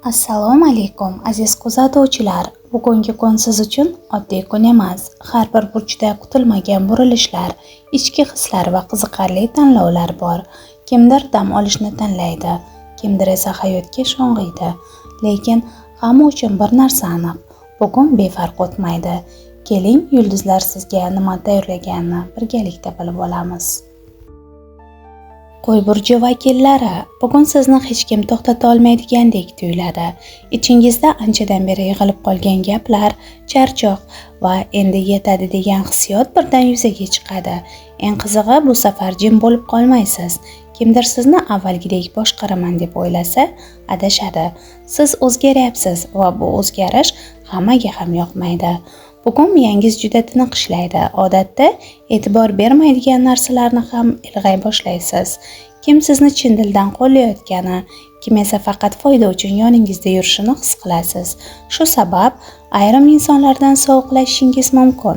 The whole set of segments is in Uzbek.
Assalomu alaykum, aziz kuzatuvchilar. Bugungi kun siz uchun oddiy kun emas. Har bir burchda kutilmagan burilishlar, ichki hislar va qiziqarli tanlovlar bor. Kimdir dam olishni tanlaydi, kimdir esa hayotga sho'ng'iydi. Lekin hamma uchun bir narsa aniq: bugun befarq o'tmaydi. Keling, yulduzlar sizga nima tayyorlaganini birgalikda bilib olamiz. Qo'y burji vakillari, bugun sizni hech kim to'xtata olmaydigandek tuyuladi. Ichingizda anchadan beri yig'ilib qolgan gaplar, charchoq va endi yetadi degan hissiyot birdan yuzaga chiqadi. Eng qizig'i, bu safar jim bo'lib qolmaysiz. Kimdir sizni avvalgidek boshqaraman deb o'ylasa, adashadi. Siz o'zgaryapsiz va bu o'zgarish hammaga ham yoqmaydi. Bugun miyangiz juda tiniq ishlaydi. Odatda e'tibor bermaydigan narsalarni ham ilg'ay boshlaysiz. Kim sizni chin dildan qo'llayotgani, kim esa faqat foyda uchun yoningizda yurishini his qilasiz. Shu sabab ayrim insonlardan sovuqlashishingiz mumkin.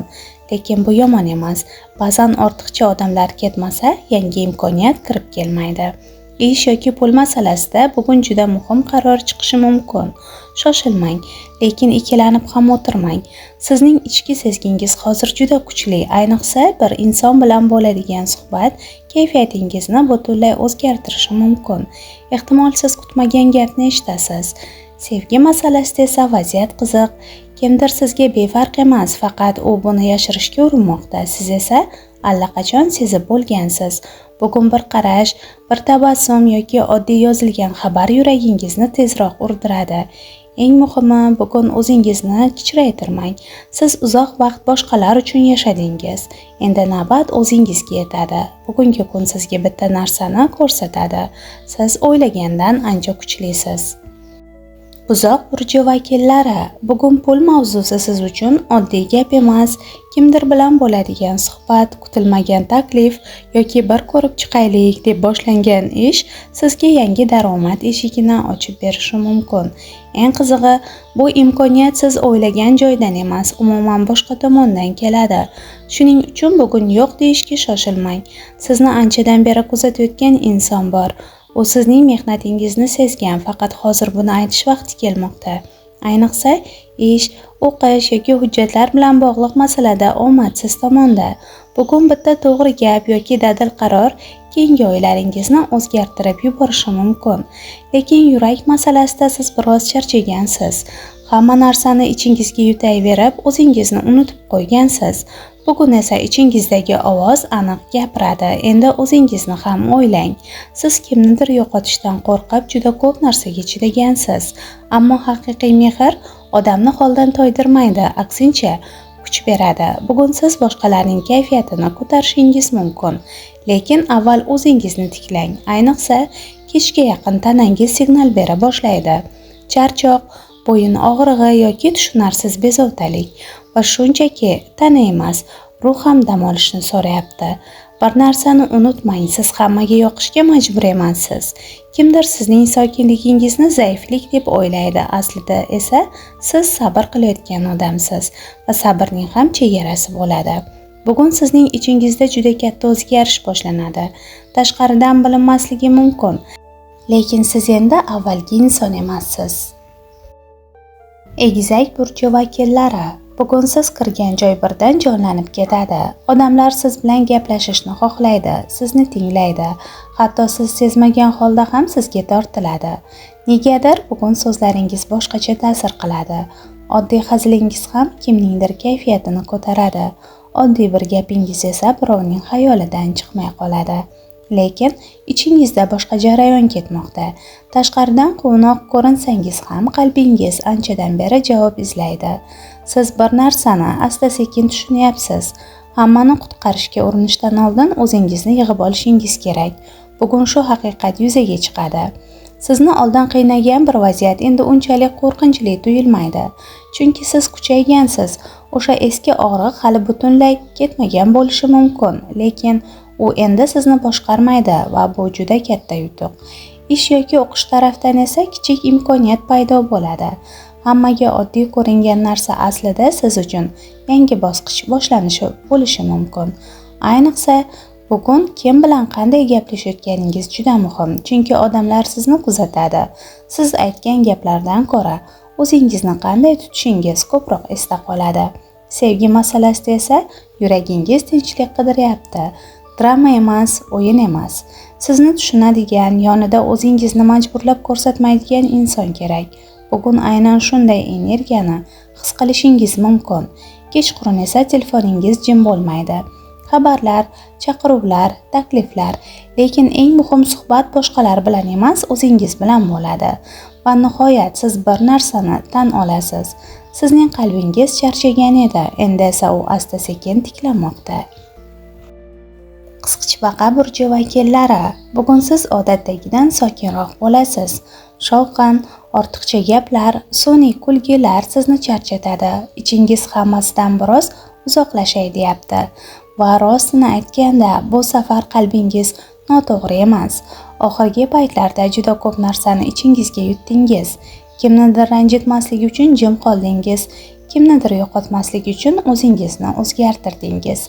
Lekin bu yomon emas. Ba'zan ortiqcha odamlar ketmasa, yangi imkoniyat kirib kelmaydi. Ish yoki pul masalasida bugun juda muhim qaror chiqishi mumkin. Shoshilmang, lekin ikkilanib ham o'tirmang. Sizning ichki sezgingiz hozir juda kuchli. Ayniqsa, bir inson bilan bo'ladigan suhbat kayfiyatingizni butunlay o'zgartirishi mumkin. Ehtimol siz kutmagan gapni eshitasiz. Sevgi masalasida esa vaziyat qiziq. Kimdir sizga befarq emas, faqat u buni yashirishga urinmoqda. Siz esa allaqachon sezib bo'lgansiz. Bugun bir qarash, bir tabassum yoki oddiy yozilgan xabar yuragingizni tezroq urdiradi. Eng muhimi, bugun o'zingizni kichraytirmang. Siz uzoq vaqt boshqalar uchun yashadingiz. Endi navbat o'zingizga yetadi. Bugungi kun sizga bitta narsani ko'rsatadi. Siz o'ylagandan ancha kuchlisiz. Buzoq burji vakillari, bugun pul mavzusi siz uchun oddiy gap emas. Kimdir bilan bo'ladigan suhbat, kutilmagan taklif yoki bir ko'rib chiqaylik deb boshlangan ish sizga yangi daromad eshigini ochib berishi mumkin. Eng qizig'i, bu imkoniyat siz o'ylagan joydan emas, umuman boshqa tomondan keladi. Shuning uchun bugun yo'q deyishga shoshilmang. Sizni anchadan beri kuzatayotgan inson bor. U sizning mehnatingizni sezgan, faqat hozir buni aytish vaqti kelmoqda. Ayniqsa, ish, o'qish yoki hujjatlar bilan bog'liq masalada omad siz tomonda. Bugun bitta to'g'ri gap yoki dadil qaror keyingi oylaringizni o'zgartirib yuborishi mumkin. Lekin yurak masalasida siz biroz charchagansiz. Hamma narsani ichingizga yutayverib, o'zingizni unutib qo'ygansiz. Bugun esa ichingizdagi ovoz aniq gapiradi. Endi o'zingizni ham o'ylang. Siz kimnidir yo'qotishdan qo'rqib juda ko'p narsaga chidagansiz. Ammo haqiqiy mehr odamni holdan toydirmaydi, aksincha kuch beradi. Bugun siz boshqalarning kayfiyatini ko'tarishingiz mumkin. Lekin avval o'zingizni tiklang. Ayniqsa, kechga yaqin tanangiz signal bera boshlaydi. Charchoq, bo'yin og'rig'i yoki tushunarsiz bezovtalik va shunchaki tana emas, ruh ham dam olishni so'rayapti. Bir narsani unutmang, siz hammaga yoqishga majbur emassiz. Kimdir sizning sokinligingizni zaiflik deb o'ylaydi, aslida esa siz sabr qilayotgan odamsiz va sabrning ham chegarasi bo'ladi. Bugun sizning ichingizda juda katta o'zgarish boshlanadi. Tashqaridan bilinmasligi mumkin, lekin siz endi avvalgi inson emassiz. Egizak burji vakillari, bugun siz kirgan joy birdan jonlanib ketadi. Odamlar siz bilan gaplashishni xohlaydi, sizni tinglaydi. Hatto siz sezmagan holda ham sizga tortiladi. Negadir bugun so'zlaringiz boshqacha ta'sir qiladi. Oddiy hazilingiz ham kimningdir kayfiyatini ko'taradi. Oddiy bir gapingiz esa birovning xayolidan chiqmay qoladi. Lekin ichingizda boshqa jarayon ketmoqda. Tashqaridan quvnoq ko'rinsangiz ham qalbingiz anchadan beri javob izlaydi. Siz bir narsani asta-sekin tushunyapsiz. Hammani qutqarishga urinishdan oldin o'zingizni yig'ib olishingiz kerak. Bugun shu haqiqat yuzaga chiqadi. Sizni oldin qiynagan bir vaziyat endi unchalik qo'rqinchli tuyulmaydi. Chunki siz kuchaygansiz. O'sha eski og'riq hali butunlay ketmagan bo'lishi mumkin, lekin u endi sizni boshqarmaydi va bu juda katta yutuq. Ish yoki o'qish tarafdan esa kichik imkoniyat paydo bo'ladi. Hammaga oddiy ko'ringan narsa aslida siz uchun yangi bosqich boshlanishi bo'lishi mumkin. Ayniqsa, Bugun kim bilan qanday gaplashayotganingiz juda muhim, chunki odamlar sizni kuzatadi. Siz aytgan gaplardan ko'ra o'zingizni qanday tutishingiz ko'proq esda qoladi. Sevgi masalasida esa yuragingiz tinchlik qidiryapti. Drama emas, o'yin emas. Sizni tushunadigan, yonida o'zingizni majburlab ko'rsatmaydigan inson kerak. Bugun aynan shunday energiyani his qilishingiz mumkin. Kechqurun esa telefoningiz jim bo'lmaydi. Xabarlar, chaqiruvlar, takliflar, lekin eng muhim suhbat boshqalar bilan emas, o'zingiz bilan bo'ladi. Va nihoyat siz bir narsani tan olasiz. Sizning qalbingiz charchagan edi, endi esa u asta-sekin tiklanmoqda. Qisqichbaqa burji vakillari, bugun siz odatdagidan sokinroq bo'lasiz. Shovqin, ortiqcha gaplar, sun'iy kulgilar sizni charchatadi. Ichingiz hammasidan biroz uzoqlashay deyapti. Va rostini aytganda, bu safar qalbingiz noto'g'ri emas. Oxirgi paytlarda juda ko'p narsani ichingizga yutdingiz. Kimnidir ranjitmaslik uchun jim qoldingiz, kimnidir yo'qotmaslik uchun o'zingizni o'zgartirdingiz.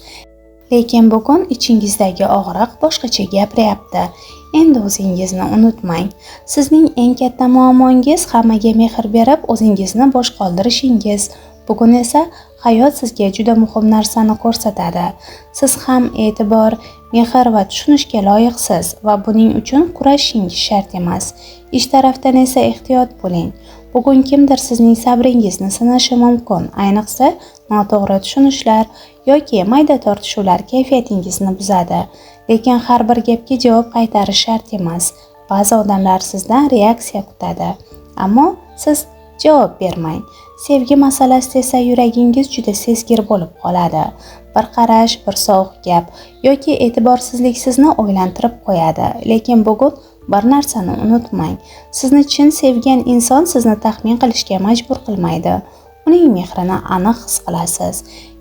Lekin bugun ichingizdagi og'riq boshqacha gapiryapti. Endi o'zingizni unutmang. Sizning eng katta muammongiz hammaga mehr berib, o'zingizni bo'sh qoldirishingiz. Bugun esa hayot sizga juda muhim narsani ko'rsatadi. Siz ham e'tibor, mehr va tushunishga loyiqsiz va buning uchun kurashishingiz shart emas. Ish tarafdan esa ehtiyot bo'ling. Bugun kimdir sizning sabringizni sinashi mumkin. Ayniqsa, noto'g'ri tushunishlar yoki mayda tortishuvlar kayfiyatingizni buzadi. Lekin har bir gapga javob qaytarish shart emas. Ba'zi odamlar sizdan reaksiya kutadi, ammo siz javob bermang. Sevgi masalasida esa yuragingiz juda sezgir bo'lib qoladi. Bir qarash, bir sovuq gap yoki e'tiborsizlik sizni o'ylantirib qo'yadi. Lekin bugun bir narsani unutmang. Sizni chin sevgan inson sizni taxmin qilishga majbur qilmaydi. Uning mehrini aniq his qilasiz.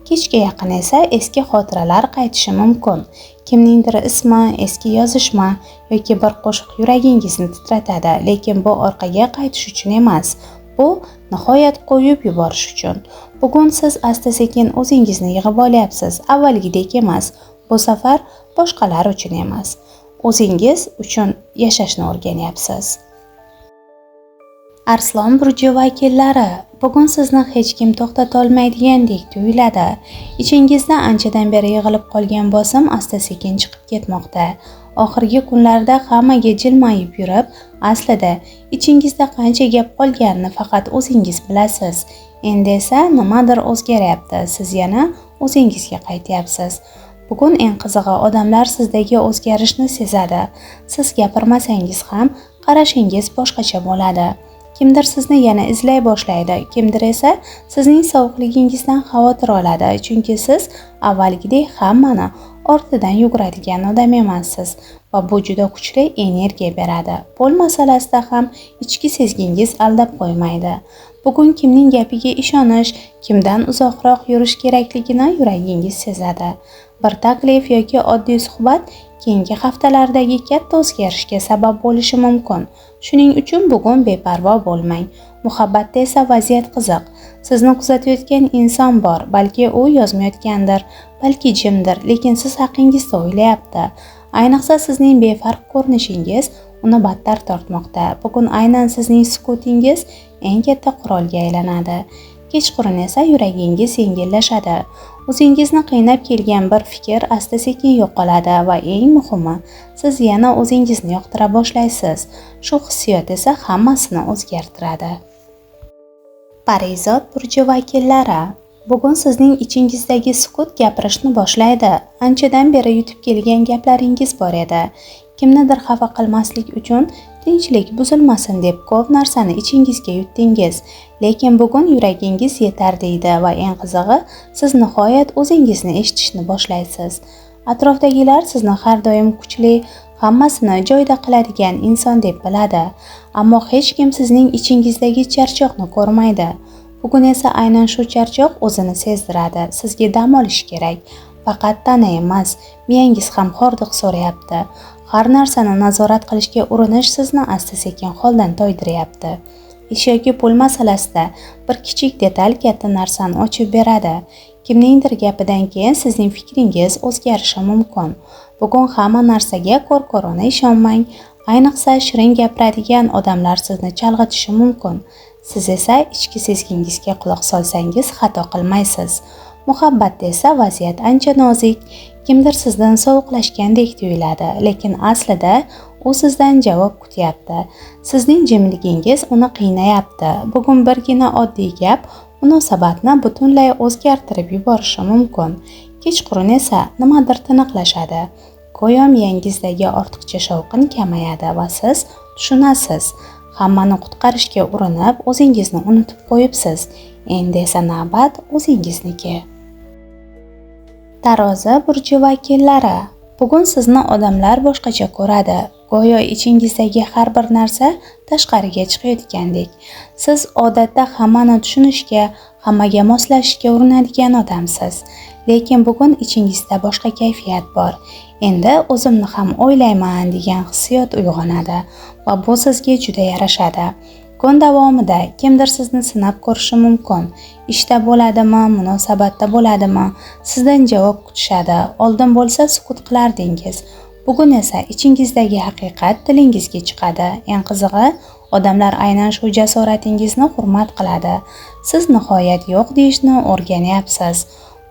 Kechga yaqin esa eski xotiralar qaytishi mumkin. Kimningdir ismi, eski yozishma yoki bir qo'shiq yuragingizni titratadi, lekin bu orqaga qaytish uchun emas. Bu nihoyat qo'yib yuborish uchun. Bugun siz asta-sekin o'zingizni yig'ib olyapsiz, avvalgidek emas. Bu safar boshqalar uchun emas. O'zingiz uchun yashashni o'rganyapsiz. Arslon burji vakillari, bugun sizni hech kim to'xtata olmaydigandek tuyuladi. Ichingizda anchadan beri yig'ilib qolgan bosim asta-sekin chiqib ketmoqda. Oxirgi kunlarda hammaga jilmayib yurib, aslida ichingizda qancha gap qolganini faqat o'zingiz bilasiz. Endi esa nimadir o'zgaryapti. Siz yana o'zingizga qaytyapsiz. Bugun eng qizig'i, odamlar sizdagi o'zgarishni sezadi. Siz gapirmasangiz ham qarashingiz boshqacha bo'ladi. Kimdir sizni yana izlay boshlaydi, kimdir esa sizning sovuqligingizdan xavotir oladi, chunki siz avvalgidek hammani ortidan yuguradigan odam emassiz va bu juda kuchli energiya beradi. Pul masalasida ham ichki sezgingiz aldab qo'ymaydi. Bugun kimning gapiga ishonish, kimdan uzoqroq yurish kerakligini yuragingiz sezadi. Bir taklif yoki oddiy suhbat keyingi haftalardagi katta o'zgarishga sabab bo'lishi mumkin. Shuning uchun bugun beparvo bo'lmang. Muhabbatda esa vaziyat qiziq. Sizni kuzatayotgan inson bor, balki u yozmayotgandir, balki jimdir, lekin siz haqingizda o'ylayapti. Ayniqsa sizning befarq ko'rinishingiz uni battar tortmoqda. Bugun aynan sizning sukutingiz eng katta qurolga aylanadi. Kechqurun esa yuragingiz yengillashadi. O'zingizni qiynab kelgan bir fikr asta-sekin yo'qoladi va eng muhimi, siz yana o'zingizni yoqtira boshlaysiz. Shu hissiyot esa hammasini o'zgartiradi. Parizod burji vakillari, bugun sizning ichingizdagi sukut gapirishni boshlaydi. Anchadan beri yutib kelgan gaplaringiz bor edi. Kimnidir xafa qilmaslik uchun, tinchlik buzilmasin deb ko'p narsani ichingizga yutdingiz. Lekin bugun yuragingiz yetar deydi va eng qizig'i, siz nihoyat o'zingizni eshitishni boshlaysiz. Atrofdagilar sizni har doim kuchli, hammasini joyida qiladigan inson deb biladi. Ammo hech kim sizning ichingizdagi charchoqni ko'rmaydi. Bugun esa aynan shu charchoq o'zini sezdiradi. Sizga dam olish kerak. Faqat tana emas, miyangiz ham hordiq so'rayapti. Har narsani nazorat qilishga urinish sizni asta-sekin holdan toydiryapti. Ish yoki pul masalasida bir kichik detal katta narsani ochib beradi. Kimningdir gapidan keyin sizning fikringiz o'zgarishi mumkin. Bugun hamma narsaga ko'r-ko'rona ishonmang. Ayniqsa shirin gapiradigan odamlar sizni chalg'itishi mumkin. Siz esa ichki sezgingizga quloq solsangiz xato qilmaysiz. Muhabbatda esa vaziyat ancha nozik. Kimdir sizdan sovuqlashgandek tuyuladi, lekin aslida u sizdan javob kutyapti. Sizning jimligingiz uni qiynayapti. Bugun birgina oddiy gap munosabatni butunlay o'zgartirib yuborishi mumkin. Kechqurun esa nimadir tiniqlashadi. Go'yo miyangizdagi ortiqcha shovqin kamayadi va siz tushunasiz. Hammani qutqarishga urinib, o'zingizni unutib qo'yibsiz. Endi esa navbat o'zingizniki. Tarozi burji vakillari. Bugun sizni odamlar boshqacha ko'radi. Go'yo ichingizdagi har bir narsa tashqariga chiqayotgandek. Siz odatda hammani tushunishga, hammaga moslashishga urinadigan odamsiz. Lekin bugun ichingizda boshqa kayfiyat bor. Endi o'zimni ham o'ylayman degan hissiyot uyg'onadi va bu sizga juda yarashadi. Kun davomida kimdir sizni sinab ko'rishi mumkin. Ishda bo'ladimi, munosabatda bo'ladimi, sizdan javob kutishadi. Oldin bo'lsa sukut qilardingiz. Bugun esa ichingizdagi haqiqat tilingizga chiqadi. Eng qizig'i, odamlar aynan shu jasoratingizni hurmat qiladi. Siz nihoyat yo'q deyishni o'rganyapsiz.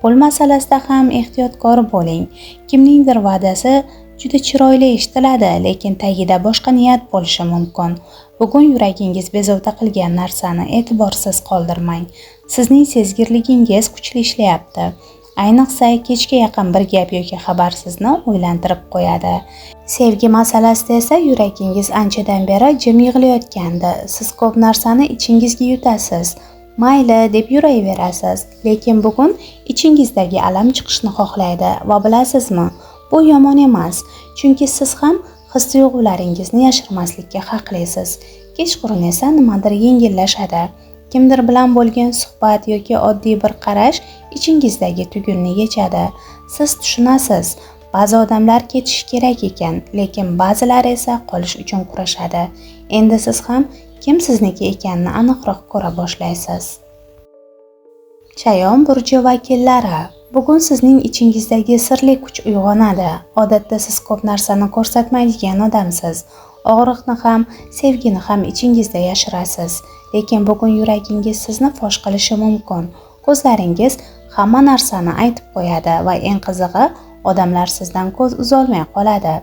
Pul masalasida ham ehtiyotkor bo'ling. Kimningdir va'dasi juda chiroyli eshitiladi, lekin tagida boshqa niyat bo'lishi mumkin. Bugun yuragingiz bezovta qilgan narsani e'tiborsiz qoldirmang. Sizning sezgirligingiz kuchli ishlayapti. Ayniqsa kechga yaqin bir gap yoki xabar sizni o'ylantirib qo'yadi. Sevgi masalasida esa yuragingiz anchadan beri jim yig'layotgandi. Siz ko'p narsani ichingizga yutasiz. Mayli deb yuraverasiz, lekin bugun ichingizdagi alam chiqishni xohlaydi va bilasizmi, bu yomon emas, chunki siz ham his-tuyg'ularingizni yashirmaslikka haqlisiz. Kechqurun esa nimadir yengillashadi. Kimdir bilan bo'lgan suhbat yoki oddiy bir qarash ichingizdagi tugunni yechadi. Siz tushunasiz, ba'zi odamlar ketishi kerak ekan, lekin ba'zilari esa qolish uchun kurashadi. Endi siz ham kim sizniki ekanini aniqroq ko'ra boshlaysiz. Chayon burji vakillari. Bugun sizning ichingizdagi sirli kuch uyg'onadi. Odatda siz ko'p narsani ko'rsatmaydigan odamsiz. Og'riqni ham, sevgini ham ichingizda yashirasiz. Lekin bugun yuragingiz sizni fosh qilishi mumkin. Ko'zlaringiz hamma narsani aytib qo'yadi va eng qizig'i, odamlar sizdan ko'z uzolmay qoladi.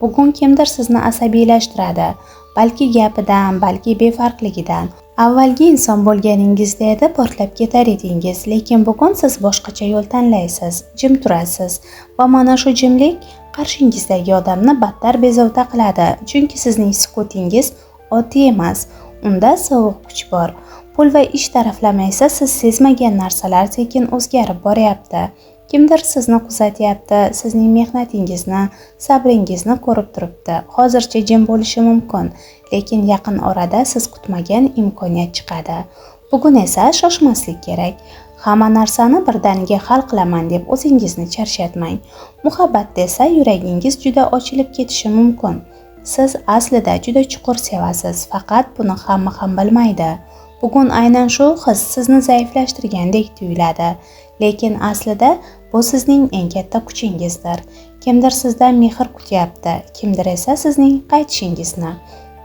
Bugun kimdir sizni asabiylashtiradi. Balki gapidan, balki befarqligidan. Avvalgi inson bo'lganingizda edi portlab ketar edingiz, lekin bugun siz boshqacha yo'l tanlaysiz, jim turasiz va mana shu jimlik qarshingizdagi odamni battar bezovta qiladi, chunki sizning sukutingiz oddiy emas, unda sovuq kuch bor. Pul va ish taraflama esa siz sezmagan narsalar sekin o'zgarib boryapti. Kimdir sizni kuzatyapti, sizning mehnatingizni, sabringizni ko'rib turibdi. Hozircha jim bo'lishi mumkin, lekin yaqin orada siz kutmagan imkoniyat chiqadi. Bugun esa shoshmaslik kerak. Hamma narsani birdaniga hal qilaman deb o'zingizni charchatmang. Muhabbatda esa yuragingiz juda ochilib ketishi mumkin. Siz aslida juda chuqur sevasiz, faqat buni hamma ham bilmaydi. Bugun aynan shu his sizni zaiflashtirgandek tuyuladi. Lekin aslida bu sizning eng katta kuchingizdir. Kimdir sizdan mehr kutyapti, kimdir esa sizning qaytishingizni.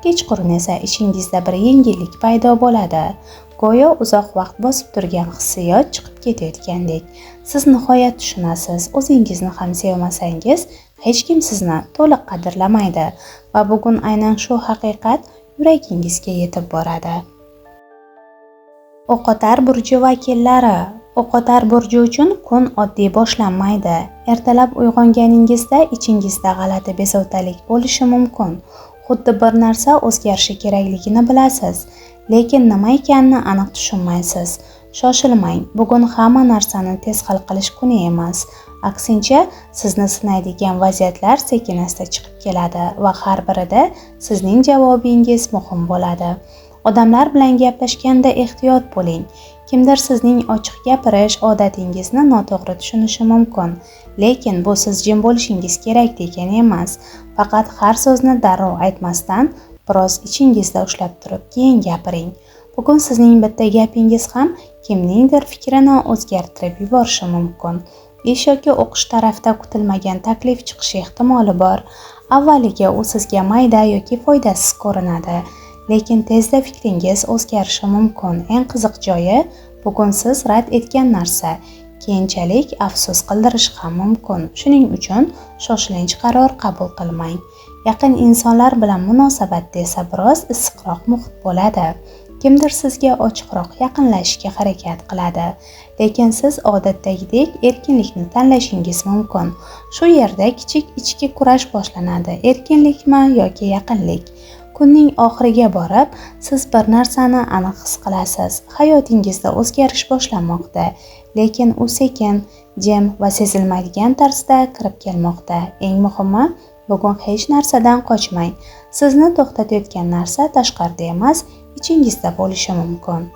Kechqurun esa ichingizda bir yengillik paydo bo'ladi. Go'yo uzoq vaqt bosib turgan hissiyot chiqib ketayotgandek. Siz nihoyat tushunasiz, o'zingizni ham sevmasangiz, hech kim sizni to'liq qadrlamaydi va bugun aynan shu haqiqat yuragingizga yetib boradi. O'qotar burji vakillari. O'qotar burji uchun kun oddiy boshlanmaydi. Ertalab uyg'onganingizda ichingizda g'alati bezovtalik bo'lishi mumkin. Xuddi bir narsa o'zgarishi kerakligini bilasiz, lekin nima ekanini aniq tushunmaysiz. Shoshilmang, bugun hamma narsani tez hal qilish kuni emas. Aksincha, sizni sinaydigan vaziyatlar sekin-asta chiqib keladi va har birida sizning javobingiz muhim bo'ladi. Odamlar bilan gaplashganda ehtiyot bo'ling. Kimdir sizning ochiq gapirish odatingizni noto'g'ri tushunishi mumkin, lekin bu siz jim bo'lishingiz kerak degani emas. Faqat har so'zni darrov aytmasdan, biroz ichingizda ushlab turib keyin gapiring. Bugun sizning bitta gapingiz ham kimningdir fikrini o'zgartirib yuborishi mumkin. Ish yoki o'qish tarafda kutilmagan taklif chiqishi ehtimoli bor. Avvaliga u sizga mayda yoki foydasiz ko'rinadi, lekin tezda fikringiz o'zgarishi mumkin. Eng qiziq joyi, bugun siz rad etgan narsa keyinchalik afsus qildirishi ham mumkin. Shuning uchun shoshilinch qaror qabul qilmang. Yaqin insonlar bilan munosabatda esa biroz issiqroq muhit bo'ladi. Kimdir sizga ochiqroq yaqinlashishga harakat qiladi, lekin siz odatdagidek erkinlikni tanlashingiz mumkin. Shu yerda kichik ichki kurash boshlanadi. Erkinlikmi yoki yaqinlik? Kunning oxiriga borib, siz bir narsani aniq his qilasiz. Hayotingizda o'zgarish boshlanmoqda, lekin u sekin, jim va sezilmaydigan tarzda kirib kelmoqda. Eng muhimi, bugun hech narsadan qochmang. Sizni to'xtatayotgan narsa tashqarida emas, ichingizda bo'lishi mumkin.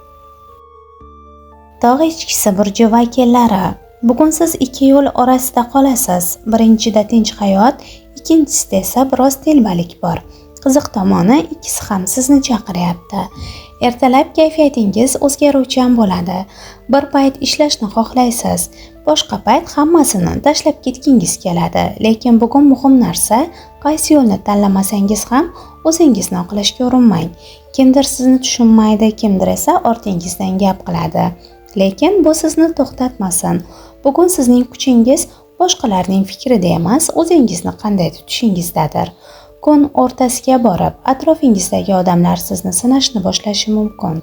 Tog' echkisi burji vakillari. Bugun siz ikki yo'l orasida qolasiz. Birinchida tinch hayot, ikkinchisida esa biroz telbalik bor. Qiziq tomoni, ikkisi ham sizni chaqiryapti. Ertalab kayfiyatingiz o'zgaruvchan bo'ladi. Bir payt ishlashni xohlaysiz, boshqa payt hammasini tashlab ketgingiz keladi. Lekin bugun muhim narsa, qaysi yo'lni tanlamasangiz ham o'zingizni oqlashga urinmang. Kimdir sizni tushunmaydi, kimdir esa ortingizdan gap qiladi. Lekin bu sizni to'xtatmasin. Bugun sizning kuchingiz boshqalarning fikrida emas, o'zingizni qanday tutishingizdadir. Kun o'rtasiga borib, atrofingizdagi odamlar sizni sinashni boshlashi mumkin.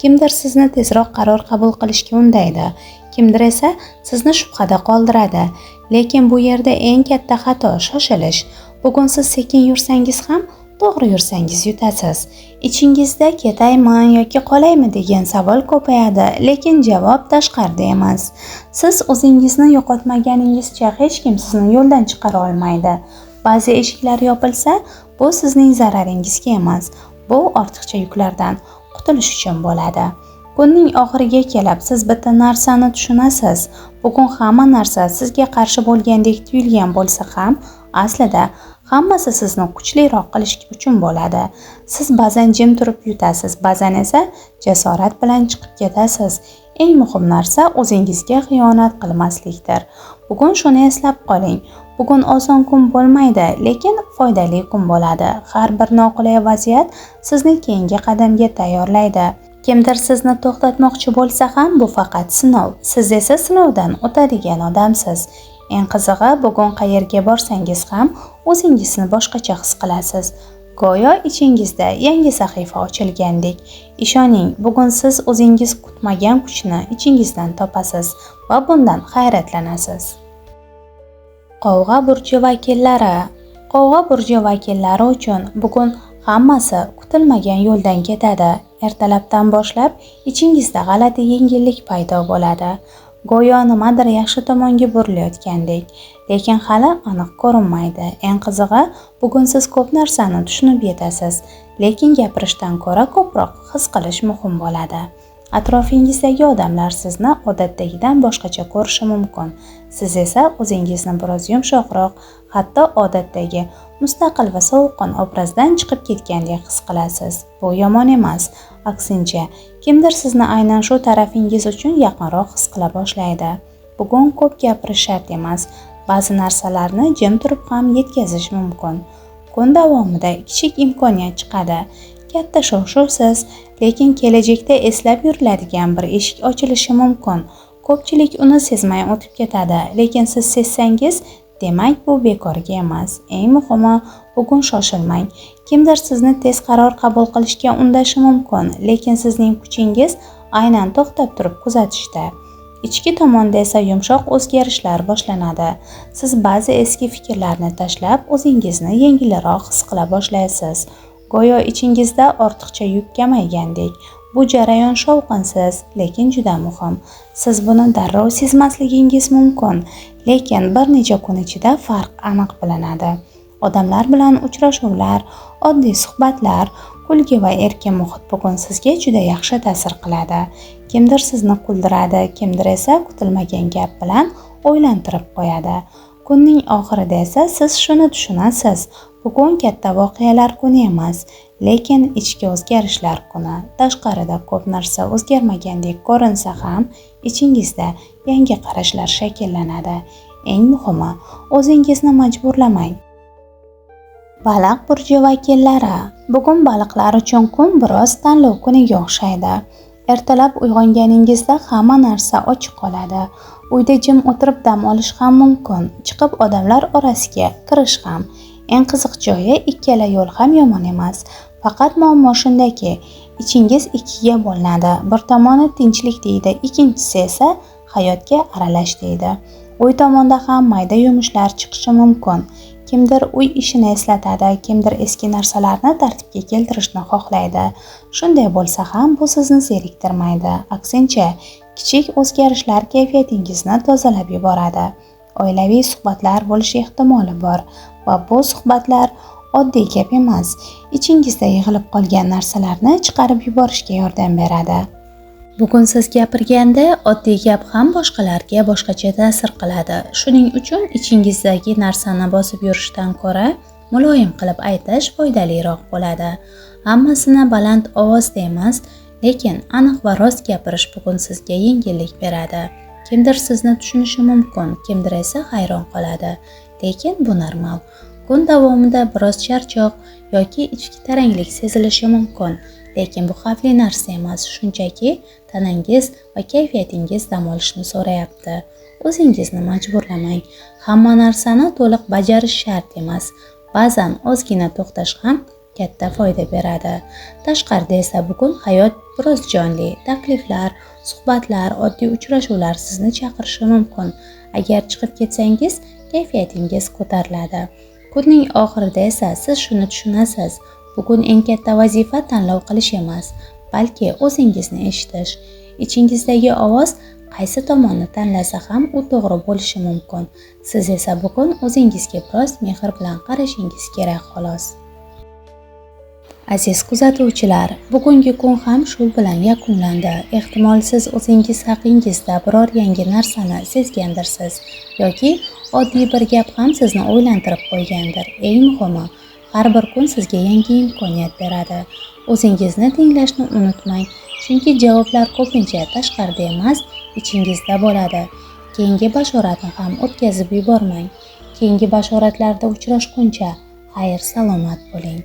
Kimdir sizni tezroq qaror qabul qilishga undaydi, kimdir esa sizni shubhada qoldiradi. Lekin bu yerda eng katta xato shoshilish. Bugun siz sekin yursangiz ham, to'g'ri yursangiz yutasiz. Ichingizda ketaymi yoki qolaymi degan savol ko'payadi, lekin javob tashqarida emas. Siz o'zingizni yo'qotmaganingizcha hech kim sizni yo'ldan chiqara olmaydi. Ba'zi eshiklar yopilsa, bu sizning zararingizga emas, bu ortiqcha yuklardan qutulish uchun bo'ladi. Kunning oxiriga kelib siz bitta narsani tushunasiz. Bugun hamma narsa sizga qarshi bo'lgandek tuyulgan bo'lsa ham, aslida hammasi sizni kuchliroq qilish uchun bo'ladi. Siz ba'zan jim turib yutasiz, ba'zan esa jasorat bilan chiqib ketasiz. Eng muhim narsa o'zingizga xiyonat qilmaslikdir. Bugun shuni eslab qoling. Bugun oson kun bo'lmaydi, lekin foydali kun bo'ladi. Har bir noqulay vaziyat sizni keyingi qadamga tayyorlaydi. Kimdir sizni to'xtatmoqchi bo'lsa ham, bu faqat sinov. Siz esa sinovdan o'tadigan odamsiz. Eng qizig'i, bugun qayerga borsangiz ham o'zingizni boshqacha his qilasiz. Go'yo ichingizda yangi sahifa ochilgandek. Ishoning, bugun siz o'zingiz kutmagan kuchni ichingizdan topasiz va bundan hayratlanasiz. Qovg'a burji vakillari. Qovg'a burji vakillari uchun bugun hammasi kutilmagan yo'ldan ketadi. Ertalabdan boshlab ichingizda g'alati yengillik paydo bo'ladi. Go'yo nimadir yaxshi tomonga burilayotgandek, lekin hali aniq ko'rinmaydi. Eng qizig'i, bugun siz ko'p narsani tushunib yetasiz, lekin gapirishdan ko'ra ko'proq his qilish muhim bo'ladi. Atrofingizdagi odamlar sizni odatdagidan boshqacha ko'rishi mumkin. Siz esa o'zingizni biroz yumshoqroq, hatto odatdagi mustaqil va sovuqqon obrazdan chiqib ketgandek his qilasiz. Bu yomon emas. Aksincha, kimdir sizni aynan shu tarafingiz uchun yaqinroq his qila boshlaydi. Bugun ko'p gapirish shart emas. Ba'zi narsalarni jim turib ham yetkazish mumkin. Kun davomida kichik imkoniyat chiqadi. Katta shov-shuvsiz, lekin kelajakda eslab yuriladigan bir eshik ochilishi mumkin. Ko'pchilik uni sezmay o'tib ketadi, lekin siz sezsangiz, demak bu bekorga emas. Eng muhimi, bugun shoshilmang. Kimdir sizni tez qaror qabul qilishga undashi mumkin, lekin sizning kuchingiz aynan to'xtab turib kuzatishda. Ichki tomonda esa yumshoq o'zgarishlar boshlanadi. Siz ba'zi eski fikrlarni tashlab, o'zingizni yengilroq his qila boshlaysiz. Go'yo ichingizda ortiqcha yuk kamaygandek. Bu jarayon shovqinsiz, lekin juda muhim. Siz buni darrov sezmasligingiz mumkin, lekin bir necha kun ichida farq aniq bilinadi. Odamlar bilan uchrashuvlar, oddiy suhbatlar, kulgi va erkin muhit bugun sizga juda yaxshi ta'sir qiladi. Kimdir sizni kuldiradi, kimdir esa kutilmagan gap bilan o'ylantirib qo'yadi. Kunning oxirida esa siz shuni tushunasiz. Bugun katta voqealar kuni emas, lekin ichki o'zgarishlar kuni. Tashqarida ko'p narsa o'zgarmagandek ko'rinsa ham, ichingizda yangi qarashlar shakllanadi. Eng muhimi, o'zingizni majburlamang. Baliq burji vakillari. Bugun baliqlar uchun kun biroz tanlov kuniga o'xshaydi. Ertalab uyg'onganingizda hamma narsa ochiq qoladi. Uyda jim o'tirib dam olish ham mumkin, chiqib odamlar orasiga kirish ham. Eng qiziq joyi, ikkala yo'l ham yomon emas. Faqat muammo shundaki, ichingiz ikkiga bo'linadi. Bir tomoni tinchlik deydi, ikkinchisi esa hayotga aralash deydi. Uy tomonda ham mayda yumushlar chiqishi mumkin. Kimdir uy ishini eslatadi, kimdir eski narsalarni tartibga keltirishni xohlaydi. Shunday bo'lsa ham bu sizni zeriktirmaydi. Aksincha, kichik o'zgarishlar kayfiyatingizni tozalab yuboradi. Oilaviy suhbatlar bo'lishi ehtimoli bor va bu suhbatlar oddiy gap emas, ichingizda yig'ilib qolgan narsalarni chiqarib yuborishga yordam beradi. Bugun siz gapirganda oddiy gap ham boshqalarga boshqacha ta'sir qiladi. Shuning uchun ichingizdagi narsani bosib yurishdan ko'ra muloyim qilib aytish foydaliroq bo'ladi. Hammasini baland ovozda emas, lekin aniq va rost gapirish bugun sizga yengillik beradi. Kimdir sizni tushunishi mumkin, kimdir esa hayron qoladi. Lekin bu normal. Kun davomida biroz charchoq yoki ichki taranglik sezilishi mumkin. Lekin bu xavfli narsa emas, shunchaki tanangiz va kayfiyatingiz dam olishni so'rayapti. O'zingizni majburlamang. Hamma narsani to'liq bajarish shart emas. Ba'zan ozgina to'xtash ham katta foyda beradi. Tashqarida esa bugun hayot biroz jonli. Takliflar, suhbatlar, oddiy uchrashuvlar sizni chaqirishi mumkin. Agar chiqib ketsangiz, kayfiyatingiz ko'tariladi. Kunning oxirida esa siz shuni tushunasiz. Bugun eng katta vazifa tanlov qilish emas, balki o'zingizni eshitish. Ichingizdagi ovoz qaysi tomonni tanlasa ham u to'g'ri bo'lishi mumkin. Siz esa bugun o'zingizga biroz mehr bilan qarashingiz kerak xolos. Aziz kuzatuvchilar, bugungi kun ham shu bilan yakunlandi. Ehtimol siz o'zingiz haqingizda biror yangi narsani sezgandirsiz yoki oddiy bir gap ham sizni o'ylantirib qo'ygandir. Eng muhimi, har bir kun sizga yangi imkoniyat beradi. O'zingizni tinglashni unutmang, chunki javoblar ko'pincha tashqarida emas, ichingizda bo'ladi. Keyingi bashoratni ham o'tkazib yubormang. Keyingi bashoratlarda uchrashguncha xayr salomat bo'ling.